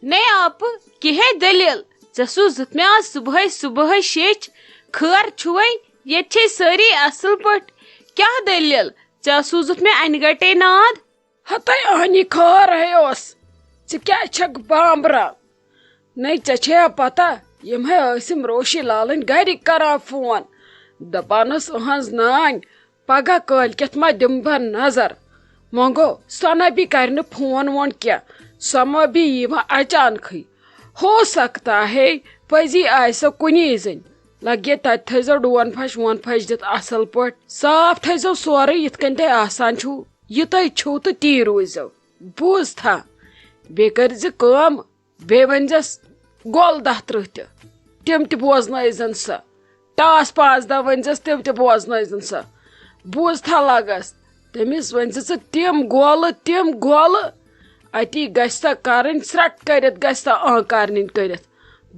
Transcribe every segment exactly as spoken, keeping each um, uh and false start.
نے آپہٕ، کیٛاہ دٔلیٖل؟ ژےٚ سوٗزُتھ مےٚ آز صُبحٲے صُبحٲے شیٚچھ۔ خٲر چھُوے؟ ییٚتہِ چھے سٲری اَصٕل پٲٹھۍ۔ کیٛاہ دٔلیٖل؟ ژےٚ سوٗزُتھ مےٚ اَنہِ گَٹے ناد؟ ہتے اہنی خٲر ہے اوس۔ ژٕ کیٛازِ چھکھ بامبران؟ نے، ژےٚ چھےٚ پتہ، یِم ہے ٲسِم روشی لالٕنۍ گرِکۍ کران فون، دپان ٲس، "أہنٛز نانۍ، پگاہ کٲلۍ کٮ۪تھ ما دِمہٕ بہٕ نظر؟" وۄنۍ گوٚو، سۄ نہ بی کرِ نہٕ فون وون کینٛہہ، سۄ ما بی یی وۄنۍ اچانکھٕے۔ ہو سکتا ہے، پٔزی آسہِ سۄ کُنی زٔنۍ۔ لگے تتہِ تھٲیزیو ڈون پھش وون پھش دِتھ اصل پٲٹھۍ۔ صاف تھٲیزیو سورُے یِتھ کٔنۍ تۄہہِ آسان چھُو۔ یہِ تۄہہِ چھُو تہٕ تی روٗززیو۔ بوٗز تھا، بیٚیہِ کٔرۍ زِ کٲم، بیٚیہِ ؤنۍ زٮ۪س گۄل دَہ تٕرٛہ تہِ، تِم تہِ بوزنٲیزٮ۪ن سۄ۔ ٹاس پانٛژھ دَہ ؤنۍ زٮ۪س، تِم تہِ بوزنٲیزٮ۪ن سۄ۔ بوٗز تھا لَگَس، تٔمِس ؤنۍ زِ ژٕ تِم گۄلہٕ، تِم گۄلہٕ، اَتی گژھِ سۄ کَرٕنۍ ژھرٛٹ کٔرِتھ، گژھِ سۄ آنکارنِنۍ کٔرِتھ۔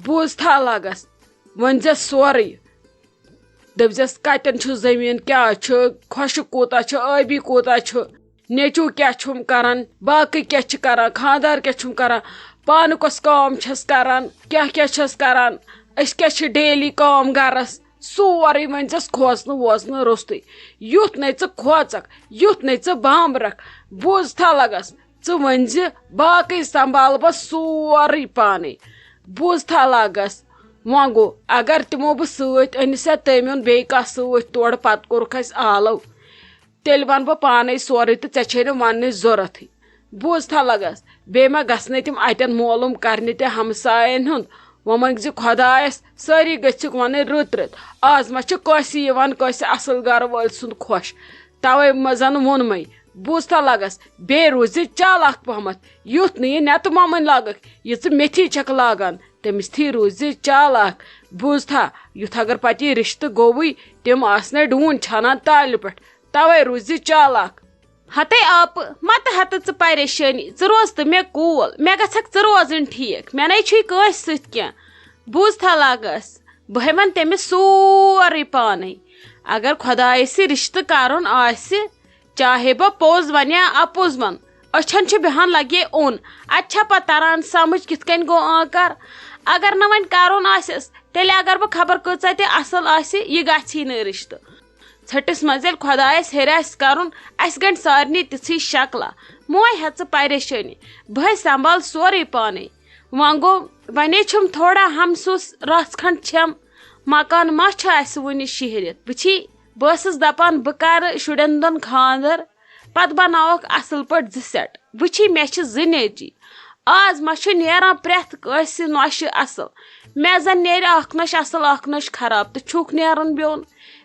بوٗز تھا لَگَس، ؤنۍ زٮ۪س سورُے۔ دٔپزٮ۪س، کَتٮ۪ن چھُ زٔمیٖن، کیٛاہ چھُ، خۄشک کوٗتاہ چھُ، ٲبی کوٗتاہ چھُ، نیٚچوٗ کیٛاہ چھُم کَران، باقٕے کیٛاہ چھِ کَران، خانٛدار کیٛاہ چھُم کَران، پانہٕ کۄس کٲم چھَس کَران، کیٛاہ کیٛاہ چھَس کَران، أسۍ کیٛاہ چھِ ڈیلی کٲم گَرَس، سورُے ؤنۍزٮ۪س کھوژنہٕ ووژنہٕ روٚستُے۔ یُتھ نے ژٕ کھوژَکھ، یُتھ نے ژٕ بامبرَکھ، بوٗز تھا لَگَس، ژٕ ؤنۍزِ، باقٕے سنبھالہٕ بہٕ سورُے پانَے۔ بوٗز تھا لَگَس، وۄنۍ گوٚو، اگر تِمو بہٕ سۭتۍ أنِس یا تٔمۍ اوٚن بیٚیہِ کانٛہہ سۭتۍ تورٕ، پَتہٕ کوٚرُکھ اَسہِ آلو، تیٚلہِ وَنہٕ بہٕ پانَے سورُے تہٕ ژےٚ چھے نہٕ وَننٕچ ضوٚرَتھٕے۔ بوٗز تھا لَگَس، بیٚیہِ ما گژھنَے تِم اَتٮ۪ن معلوٗم کَرنہِ تہِ ہمسایَن ہُنٛد؟ وۄنۍ مٲنٛگزِ خۄدایَس، سٲری گٔژھِکھ وَنٕنۍ رٕژ رٕژ۔ آز ما چھِ کٲنٛسہِ یِوان کٲنٛسہِ اَصٕل گَرٕ وٲلۍ سُنٛد خۄش؟ تَوَے ما زَن ووٚنمَے۔ بوٗز تھا لَگَس، بیٚیہِ روٗزِ چالاک پَہمَتھ، یُتھ نہٕ یہِ نٮ۪تہٕ مۄمٕنۍ لاگَکھ، یہِ ژٕ میٚتھی چھَکھ لاگان، تٔمِس تھی روٗزِ چالاک۔ بوٗز تھا، یُتھ اگر پَتہٕ یہِ رِشتہٕ گوٚوٕے، تِم آسنَے ڈوٗنۍ چھانان تالہِ پٮ۪ٹھ، تَوَے روٗزِ چالاک۔ ہتے آپہٕ، مہ تہٕ ہتہٕ ژٕ پریشٲنی، ژٕ روز تہٕ مےٚ کوٗل، مےٚ گژھکھ ژٕ روزٕنۍ ٹھیٖک، مےٚ نے چھُے کٲنٛسہِ سۭتۍ کینٛہہ۔ بوٗز تھا لَگَس، بہٕ ہے وَنہٕ تٔمِس سورُے پانَے۔ اگر خۄدایَس سۭتۍ رِشتہٕ کَرُن آسہِ، چاہے بہٕ پوٚز وَنہٕ یا اَپُز وَنہٕ، أچھَن چھُ بیٚہان لَگہِ اوٚن۔ اَتہِ چھا پَتہٕ تَران سَمٕجھ کِتھ کٔنۍ گوٚو آنکار؟ اگر نہٕ وۄنۍ کَرُن آسٮ۪س، تیٚلہِ اگر بہٕ خبر کۭژاہ تہِ اَصٕل آسہِ، یہِ گژھی نہٕ رِشتہٕ۔ ژھٔٹِس منٛز ییٚلہِ خۄدایَس ہیٚرِ آسہِ کَرُن، اَسہِ گَنٛڈِ سارنٕے تِژھٕے شکلہ۔ موے ہےٚ ژٕ پریشٲنی، بہٕ ہے سنبھال سورُے پانَے۔ وۄنۍ گوٚو، وۄنے چھُم تھوڑا ہمسوس رژھ کھنڈ چھم، مکان ما چھُ اسہِ وُنہِ شیہرِتھ؟ وٕچھی، بہٕ ٲسٕس دپان بہٕ کرٕ شُرٮ۪ن دۄن خانٛدر، پتہٕ بناوکھ اصل پٲٹھۍ زٕ سیٹ۔ وٕچھی، مےٚ چھِ زٕ نیٚچی، آز ما چھُ نیران پرٛٮ۪تھ کٲنٛسہِ نۄشہِ اصل؟ مےٚ زن نیرِ اکھ نۄش اصل، اکھ نۄش خراب، تہٕ چھُکھ نیرُن بیوٚن۔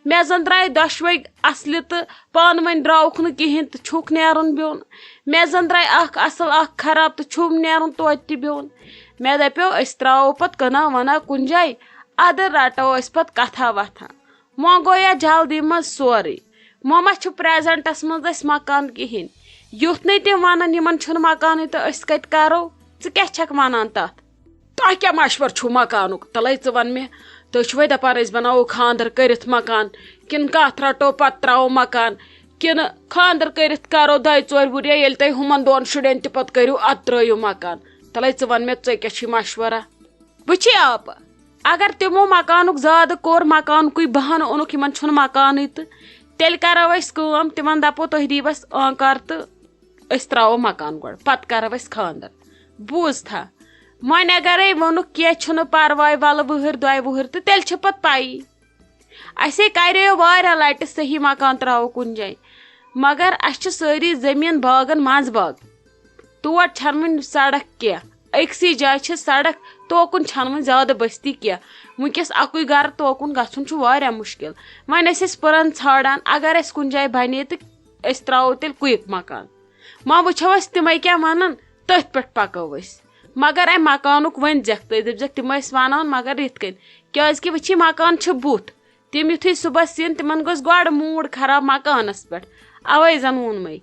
مےٚ زن درٛاے دۄشوے اصلہِ تہٕ پانہٕ ؤنۍ درٛاوُکھ نہٕ کِہیٖنۍ تہٕ چھُکھ نیرُن بیوٚن۔ مےٚ زن درٛاے اکھ اصل اکھ خراب تہٕ چھُم نیرُن توتہِ تہِ بیوٚن۔ مےٚ دپیو، أسۍ ترٛاوو پتہٕ کٕنا ونا کُنہِ جایہِ، ادٕ رٹو أسۍ پتہٕ کتھا وتھا۔ وۄنۍ گوٚو یتھ جلدی منٛز سورُے۔ وۄنۍ ما چھُ پریزنٹس منٛز اسہِ مکان کِہیٖنۍ؟ یُتھ نَے تِم ونن، یِمن چھُنہٕ مکانٕے تہٕ أسۍ کتہِ کرو؟ ژٕ کیٛاہ چھکھ ونان تتھ؟ تۄہہِ کیٛاہ مشورٕ چھُو مکانُک؟ تَلَے ژٕ وَن مےٚ، تُہۍ چھِوَے دَپان أسۍ بَناوو خانٛدر کٔرِتھ مکان، کِنہٕ کَتھ رَٹو پَتہٕ ترٛاوو مکان، کِنہٕ خانٛدر کٔرِتھ کَرو دۄیہِ ژورِ ؤرِیہِ، ییٚلہِ تۄہہِ ہُمَن دۄن شُرٮ۪ن تہِ پَتہٕ کٔرِو، اَدٕ ترٛٲیِو مکان؟ تَلَے ژٕ وَن مےٚ، ژےٚ کیٛاہ چھُے مشورہ؟ وٕچھی آپہٕ، اگر تِمو مکانُک زیادٕ کوٚر، مکانکُے بہانہٕ اوٚنُکھ، یِمَن چھُنہٕ مکانٕے، تہٕ تیٚلہِ کَرو أسۍ کٲم، تِمَن دَپو تُہۍ دِیِو اَسہِ آنکار تہٕ أسۍ ترٛاوو مکان گۄڈٕ، پتہٕ کرو أسۍ خانٛدر۔ بوٗز تھا، وۄنۍ اگرے ووٚنُکھ کینٛہہ چھُنہٕ پرواے، ولہٕ وٕہٕرۍ دۄیہِ وٕہٕرۍ تہٕ تیٚلہِ چھِ پتہٕ پَیی۔ اَسے کریو واریاہ لٹہِ صحیح مکان ترٛاوو کُنہِ جایہِ، مگر اَسہِ چھِ سٲری زٔمیٖن باغن منٛز باغ۔ تور چھَنہٕ وٕنہِ سڑک کینٛہہ، أکسٕے جایہِ چھِ سڑک، توکُن چھَنہٕ وٕنہِ زیادٕ بستی کینٛہہ۔ وٕنکیٚس اَکُے گرٕ توکُن گژھُن چھُ واریاہ مُشکل۔ وۄنۍ ٲسۍ أسۍ پٕرن ژھانڈان، اگر اَسہِ کُنہِ جایہِ بنے تہٕ أسۍ ترٛاوو تیٚلہِ کُیِک مکان۔ وۄنۍ وٕچھو أسۍ تِمَے کیٛاہ وَنَن، تٔتھۍ پٮ۪ٹھ پَکو أسۍ۔ مگر اَمہِ مکانُک ؤنۍ زٮ۪کھ تُہۍ، دٔپۍ زٮ۪کھ تِم ٲسۍ وَنان، مگر یِتھ کٔنۍ، کیٛازِکہِ وٕچھی، مکان چھُ بُتھ۔ تِم یُتھُے صُبحَس یِن، تِمَن گوٚژھ گۄڈٕ موٗڈ خراب مکانَس پٮ۪ٹھ۔ اَوَے زَن ووٚنمَے۔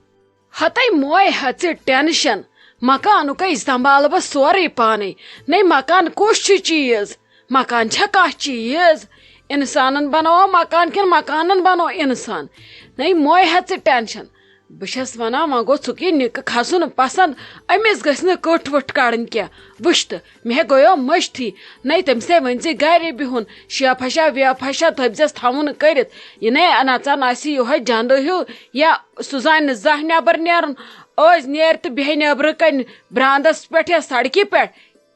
ہَتَے موے ہَژِ ٹٮ۪نشَن، مکانُکَے سنبھالہٕ بہٕ سورُے پانَے۔ نَے مکان کُس چھُ چیٖز؟ مکان چھا کانٛہہ چیٖز؟ اِنسانَن بناوو مکان کِنہٕ مکانَن بناوو اِنسان؟ نَے موے ہَژِ ٹٮ۪نشَن۔ بہٕ چھَس وَنان، وۄنۍ گوٚو ژُکہِ نِکہٕ کھسُن پسنٛد، أمِس گٔژھ نہٕ کٔٹ ؤٹ کَڑٕنۍ کینٛہہ۔ وٕچھ تہٕ، مےٚ گوٚیو مٔشتھٕے۔ نَے تٔمۍ سٕے ؤنۍ زِ گرے بِہُن، شیخ پھشا ویخ پھشا تھٲوزٮ۪س تھاوُن کٔرِتھ۔ یہِ نَے نَژان آسہِ یِہوٚے جَندٕ ہیوٗ، یا سُہ زانہِ نہٕ زانٛہہ نٮ۪بر نیرُن۔ ٲسۍ نیرِ تہٕ بیٚہہِ نٮ۪برٕ کَنہِ برٛانٛدَس پٮ۪ٹھ یا سڑکہِ پٮ۪ٹھ۔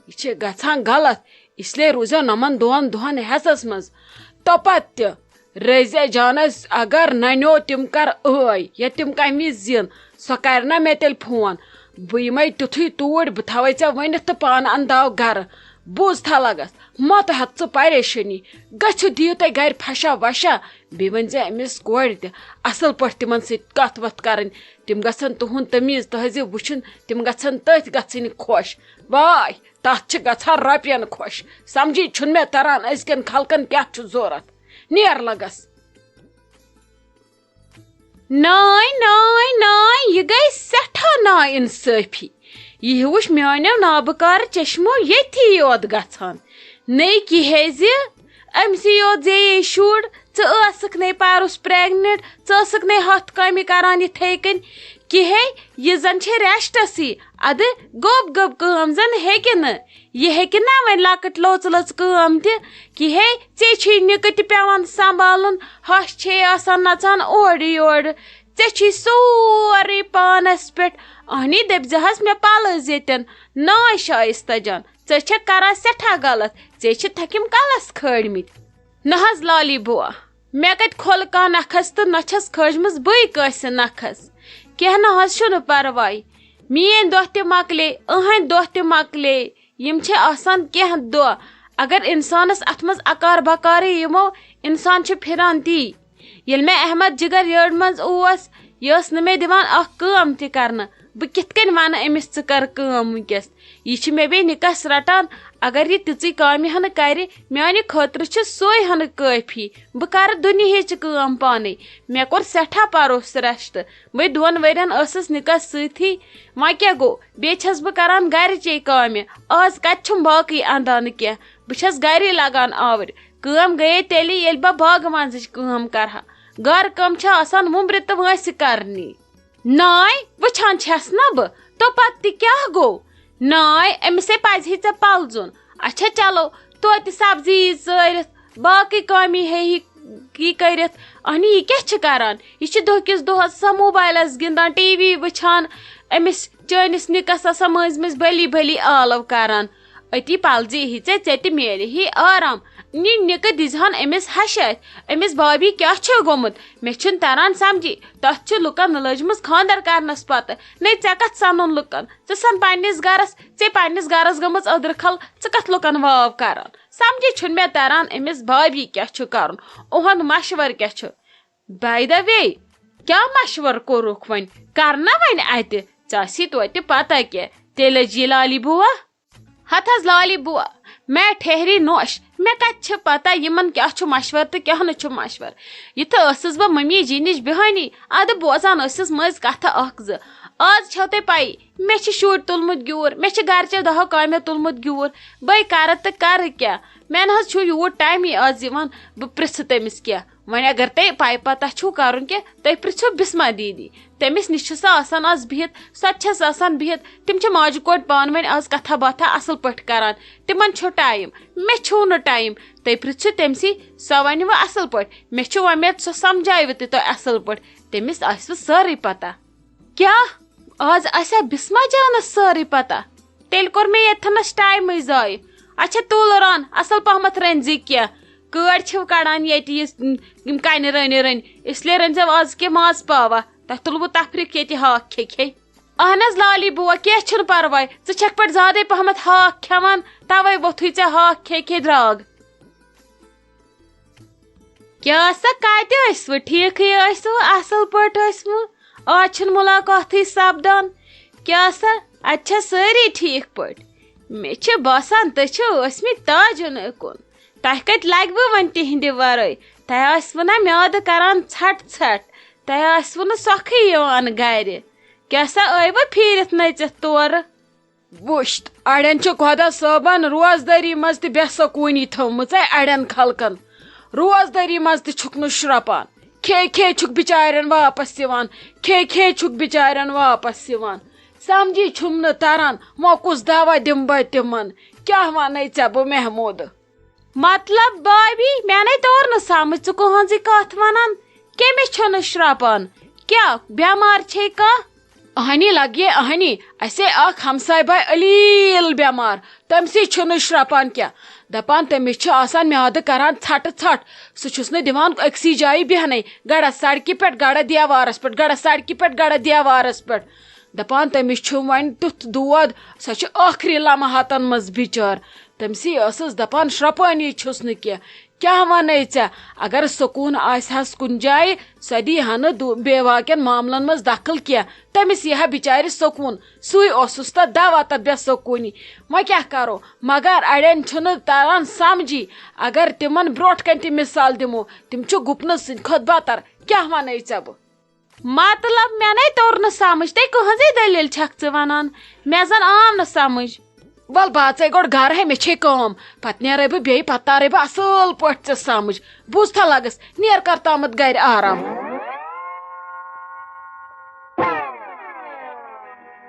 یہِ چھِ گژھان غلط، اس لیے روٗزیو نَمَن دۄن دۄہَن ہٮ۪سَس منٛز۔ توپتہٕ تہِ رزیا جانس اگر ننیو تِم کر ٲے یا تِم کمہِ وِزِ زِن، سۄ کرِ نا مےٚ تیٚلہِ فون۔ بہٕ یِمے تیُتھُے توٗرۍ، بہٕ تھاوے ژےٚ ؤنِتھ تہٕ پانہٕ انہٕ داو گرٕ۔ بوٗز تھا لگس، مہ تہٕ ہت ژٕ پریشٲنی۔ گٔژھِو دِیِو تُہۍ گرِ پھشا وشا، بیٚیہِ ؤنۍ زِ أمِس کورِ تہِ اصل پٲٹھۍ تِمن سۭتۍ کتھ وتھ کرٕنۍ۔ تِم گژھن تُہُنٛد تمیٖز تہذیٖب وٕچھُن، تِم گژھن تٔتھۍ گژھٕنۍ خۄش۔ واے، تتھ چھِ گژھان رۄپین خۄش۔ سمجھی چھُنہٕ مےٚ تران أزکٮ۪ن خلقن کیٛاہ چھُ ضوٚرتھ۔ نیر لگس۔ ناے، ناے، ناے، یہِ گٔے سٮ۪ٹھاہ نا انصٲفی۔ یہِ وٕچھ میانیو نابکار چشمو ییٚتھی یوت گژھان۔ نٔے کِہے زِ أمۍ سٕے یوت زیٚیے شُر، ژٕ ٲسٕکھ نے پَرُس pregnant، ژٕ ٲسٕکھ نے ہۄتھ کامہِ کران یِتھے کٔنۍ کِہے، یہِ زن چھے ریسٹسٕے۔ ادٕ گوٚب گوٚب کٲم زن ہیٚکہِ نہٕ۔ یہِ ہیٚکہِ نا وۄنۍ لۄکٕٹ لۄژ لۄژ کٲم تہِ؟ کِہے، ژےٚ چھُے نِکہٕ تہِ پٮ۪وان سنبھالُن، ہۄچھ چھے آسان نژان اورٕ یورٕ۔ ژےٚ چھُے سورُے پانس پٮ۪ٹھ۔ اہنی، دٔپۍ زِ حظ مےٚ پلٕز ییٚتٮ۪ن، ناے شایستہ جان، ژےٚ چھےٚ کران سٮ۪ٹھاہ غلط، ژےٚ چھِ تھکِم کلس کھٲڑمٕتۍ۔ نہ حظ لالی بوا، مےٚ کتہِ کھول کانٛہہ نکھس تہٕ نہ چھس کھٲجمٕژ بٕے کٲنٛسہِ نکھس۔ کینٛہہ نہ حظ چھُنہٕ پرواے، میٲنۍ دۄہ تہِ مۄکلے، أہنٛدۍ دۄہ تہِ مۄکلے۔ یِم چھِ آسان کینٛہہ دۄہ، اگر انسانس اتھ منٛز اکار بکارٕے یِمو، انسان چھُ پھران تی۔ ییٚلہِ مےٚ احمد جگر یٔڑ منٛز اوس، یہِ ٲس نہٕ مےٚ دِوان اکھ کٲم تہِ کرنہٕ۔ بہٕ کِتھ کٔنۍ ونہٕ أمِس، "ژٕ کر کٲم وٕنکیٚس"؟ یہِ چھِ مےٚ بیٚیہِ نِکس رٹان۔ اگر یہِ تِژٕے کامہِ ہنہٕ کرِ، میانہِ خٲطرٕ چھِ سۄے ہنہٕ کٲفی۔ بہٕ کرٕ دُنیہٕچ کٲم پانے۔ مےٚ کوٚر سٮ۪ٹھاہ پروس رشتہٕ۔ بہٕ دۄن ؤرین ٲسٕس نِکس سۭتی۔ وۄنۍ کیٛاہ گوٚو؟ بیٚیہِ چھَس بہٕ کران گرِچے کامہِ۔ آز کتہِ چھُم باقٕے اندان کینٛہہ؟ بہٕ چھَس گرے لگان آورۍ۔ کٲم گٔیے تیٚلہِ، ییٚلہِ بہٕ باغہٕ منٛزٕچ کٲم کرٕ ہا۔ گرٕ کٲم چھےٚ آسان وُمبرِ تہٕ وٲنٛسہِ کرنی۔ ناے، وٕچھان چھَس نہ بہٕ، تو پتہٕ تہِ کیٛاہ گوٚو؟ ناے، أمِس ہے پزِ ہے ژےٚ پلزُن۔ اچھا چلو، توتہِ سبزی یی ژٲرِتھ، باقٕے کامہِ ہے یہِ کٔرِتھ۔ اہنہِ، یہِ کیٛاہ چھِ کران؟ یہِ چھِ دۄہ کِس دۄہس آسان موبایلس گِنٛدان، ٹی وی وٕچھان، أمِس چٲنِس نِکس آسان مٔنٛزۍ مٔنٛزۍ بٔلی بٔلی آلو کران۔ أتی پلزِ ہی ژےٚ، ژےٚ تہِ میلہِ ہی آرام۔ نہِ نِکہٕ دِزہن أمِس ہشہِ اَتھِ۔ أمِس بابی کیٛاہ چھُ گوٚمُت؟ مےٚ چھُنہٕ تران سمجھی۔ تتھ چھِ لُکن لٔجمٕژ خانٛدر کرنس پتہٕ۔ نے ژےٚ کتھ سنُن لُکن؟ ژٕ سن پننِس گرس، ژےٚ پننِس گرس گٔمٕژ أدرٕ کھل، ژٕ کتھ لُکن واو کران؟ سمجھی چھُنہٕ مےٚ تران أمِس بابی کیٛاہ چھُ کرُن، اُہُنٛد مشورٕ کیٛاہ چھُ؟ By the way، کیٛاہ مشورٕ کوٚرُکھ وۄنۍ؟ کر نا وۄنۍ اتہِ، ژےٚ آسی توتہِ پتہ کینٛہہ۔ تیٚلہِ لٔج یہِ لالی بوا۔ ہتھ حظ لالی بوا، میں ٹھہری نوش، مےٚ کتہِ چھِ پتہ یِمن کیٛاہ چھُ مشورٕ تہٕ کیٛاہ نہٕ چھُ مشورٕ۔ یِتھٕ ٲسٕس بہٕ ممی جی نِش بیہٲنی، ادٕ بوزان ٲسٕس مٔنٛزۍ کتھٕ اکھ زٕ۔ آز چھو تۄہہِ پَیی، مےٚ چھِ شُرۍ تُلمُت گیوٗر، مےٚ چھِ گرچیو دہو کامٮ۪و تُلمُت گیوٗر، بٔے کرٕ تہٕ کرٕ کیٛاہ؟ مےٚ نہ حظ چھُ یوٗت ٹایمٕے آز یِوان، بہٕ پرژھٕ تٔمِس کینٛہہ۔ وۄنۍ اگر تۄہہِ پَے پَتہ چھُو کَرُن کینٛہہ، تُہۍ پرژھِو بسمہ دیدی۔ تٔمِس نِش چھِ سۄ آسان آز بِہِتھ، سۄ تہِ چھَس آسان بِہِتھ۔ تِم چھِ ماجہِ کورِ پانہٕ ؤنۍ آز کَتھا باتھا اَصٕل پٲٹھۍ کَران۔ تِمَن چھُ ٹایم، مےٚ چھُو نہٕ ٹایم۔ تُہۍ پرژھِو تٔمسٕے، سۄ وَنہِ وۄنۍ اَصٕل پٲٹھۍ۔ مےٚ چھُ وۄمید سۄ سَمجھاوِ تہِ تۄہہِ اَصٕل پٲٹھۍ۔ تٔمِس آسِوٕ سٲرٕے پَتہ۔ کیٛاہ؟ آز آسیا بسمہ جانس سٲرٕے پتہ؟ تیٚلہِ کوٚر مےٚ ییٚتھنس ٹایمٕے ضایع۔ اچھا تُل رن، اصل پہمتھ رٔنۍ زِ کینٛہہ۔ کٲڑۍ چھِو کڑان ییٚتہِ یہِ، یِم کنہِ رٔنۍ رٔنۍ، اس لیے رٔنۍ زٮ۪و آز کینٛہہ ماز پاوا۔ تۄہہِ تُلوٕ تفریٖق ییٚتہِ ہاکھ کھے کھے۔ اہن حظ لالی بوا، کینٛہہ چھُنہٕ پرواے، ژٕ چھکھ پٮ۪ٹھ زیادے پہمتھ ہاکھ کھٮ۪وان، توے ووٚتھُے ژےٚ ہاکھ کھے کھے درٛاگ۔ کیٛاہ سا، کتہِ ٲسوٕ؟ ٹھیٖکھٕے ٲسوٕ؟ اصل پٲٹھۍ ٲسوٕ؟ آز چھُنہٕ مُلاقاتٕے سپدان۔ کیٛاہ سا، اتہِ چھا سٲری ٹھیٖک پٲٹھۍ؟ مےٚ چھِ باسان، تُہۍ چھِو ٲسمٕتۍ تاجُن اُکُن۔ تۄہہِ کتہِ لگوٕ وۄنۍ تِہنٛدِ ورٲے؟ تۄہہِ آسوٕ نا میادٕ کران ژھٹھ ژھٹھ؟ تۄہہِ آسوٕ نہٕ سۄکھٕے یِوان گرِ؟ کیٛاہ سا، ٲیوٕ پھیٖرِتھ نٔژِتھ تورٕ؟ وُچھت، اڑٮ۪ن چھِ خۄدا صٲبن روزدٲری منٛز تہِ بے سکوٗنی تھٲومٕژ، اے اڑٮ۪ن خلقن۔ روزدٲری منٛز تہِ چھُکھ نہٕ شرٛپان، کھے کھے چھُکھ بِچارٮ۪ن واپس یِوان، کھے کھے چھُکھ بِچارٮ۪ن واپس یِوان۔ سمجھی چھُم نہٕ تران، وۄنۍ کُس دوا دِمہٕ بہٕ تِمن؟ کیٛاہ ونے ژےٚ بہٕ محموٗدٕ؟ مطلب بابی، مےٚ نے توٚر نہٕ سمجھ، ژٕ کٕہٕنٛزٕے کتھ ونان؟ کٔمِس چھُنہٕ شرٛپان؟ کیٛاہ بٮ۪مار چھے کانٛہہ؟ اہنی لگیے اہنی، اسے اکھ ہمساے باے علیل بٮ۪مار، تٔمسٕے چھُنہٕ شرٛپان کینٛہہ۔ دپان تٔمِس چھُ آسان میادٕ کران ژھٹہٕ ژھٹھ، سُہ چھُس نہٕ دِوان أکسٕے جایہِ بیہنَے، گڑھس سڑکہِ پٮ۪ٹھ، گڑھس دیوارس پٮ۪ٹھ، گڑھس سڑکہِ پٮ۪ٹھ، گڑھس دیوارس پٮ۪ٹھ۔ دپان تٔمِس چھُ وۄنۍ تیُتھ دود، سۄ چھِ ٲخری لمحاتن منٛز بِچٲر۔ تٔمسٕے ٲسٕس دپان شرٛپٲنی چھُس نہٕ کینٛہہ۔ کیٛاہ ونے ژےٚ؟ اگر سکوٗن آسہِ ہس کُنہِ جایہِ، سۄ دی ہا نہٕ دُ-، بے واقعن معاملن منٛز دخل کینٛہہ۔ تٔمِس یی ہا بِچارِ سکوٗن۔ سُے اوسُس تتھ دوا تتھ بے سکوٗنی۔ وۄنۍ کیٛاہ کرو؟ مگر اڑٮ۪ن چھُنہٕ تران سمجھی۔ اگر تِمن برونٛٹھ کنہِ تہِ مثال دِمو، تِم چھِ گُپنہٕ سٕنٛدِ کھۄتہٕ بتر۔ کیٛاہ ونے ژےٚ بہٕ؟ مطلب، مےٚ نے توٚر نہٕ سمجھ، تُہۍ کٕہٕنٛزٕے دٔلیٖل چھکھ ژٕ ونان؟ مےٚ زن آو نہٕ سمجھ۔ ول، بہٕ اژے گۄڈٕ گرٕ ہے، مےٚ چھے کٲم، پتہٕ نیرے بہٕ بیٚیہِ، پتہٕ تارے بہٕ اصٕل پٲٹھۍ ژےٚ سمجھ۔ بوٗزتھا لگس، نیر کر تامتھ گرِ آرام۔